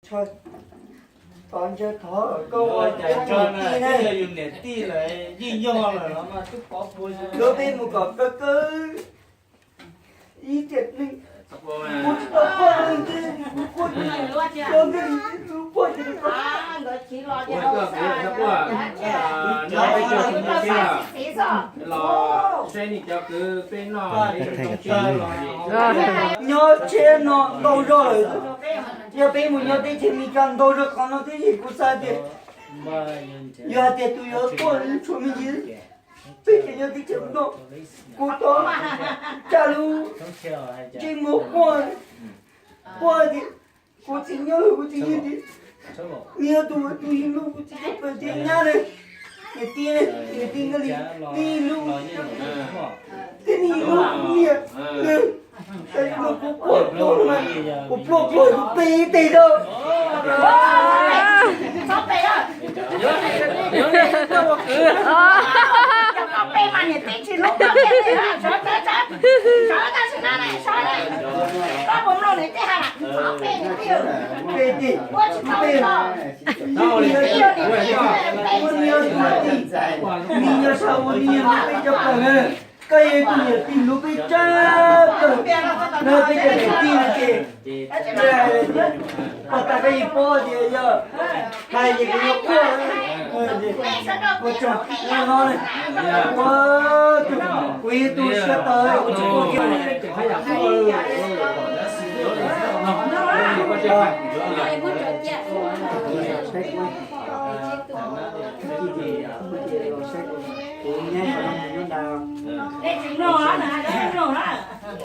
Thov ntshe thov koj ua peb tus tij ne, yus niam tij lawm yeej yog lawm los mas twb pov puas lub peb mus kom kawg kawg ib tiam neeg. Kuv tsis tau quaj leej twg, kuv quaj, kuv quaj, kuv quaj. Nyob tsheb no ntau zog lawm, yog peb mus nyob teb chaws Amelikas ntau zog qhov no thiab, kuv xav tias yog hais tias tus yuav tuaj tshuav me ntsis, peb tseem nyob teb chaws no, kuv tau tsa lub ntsej muag quaj, quaj tias kuv txiv nyob, kuv txiv nyob tias, nws yog tus, tus yug lub, kuv txiv tau pw tias nyab na, niam tij, niam tij nyob li, tij lub, tij lub niam, kuv pluaj pluaj, kuv pluaj pluaj kuv peb teg rau. Peb teg, peb, nws yog sab ua nws yog peb cov plaws na. Koj yog tus niam tij hlub peb tsawg kawg, no peb cov niam tij no ces, pom tas koj yeej paub tias yog hais ces kuv yuav quaj, ua tsaug no, ua tsaug, kuv yog tus siab tawv, kuv tsis quaj kiag. Kuv nyab nyob nrad.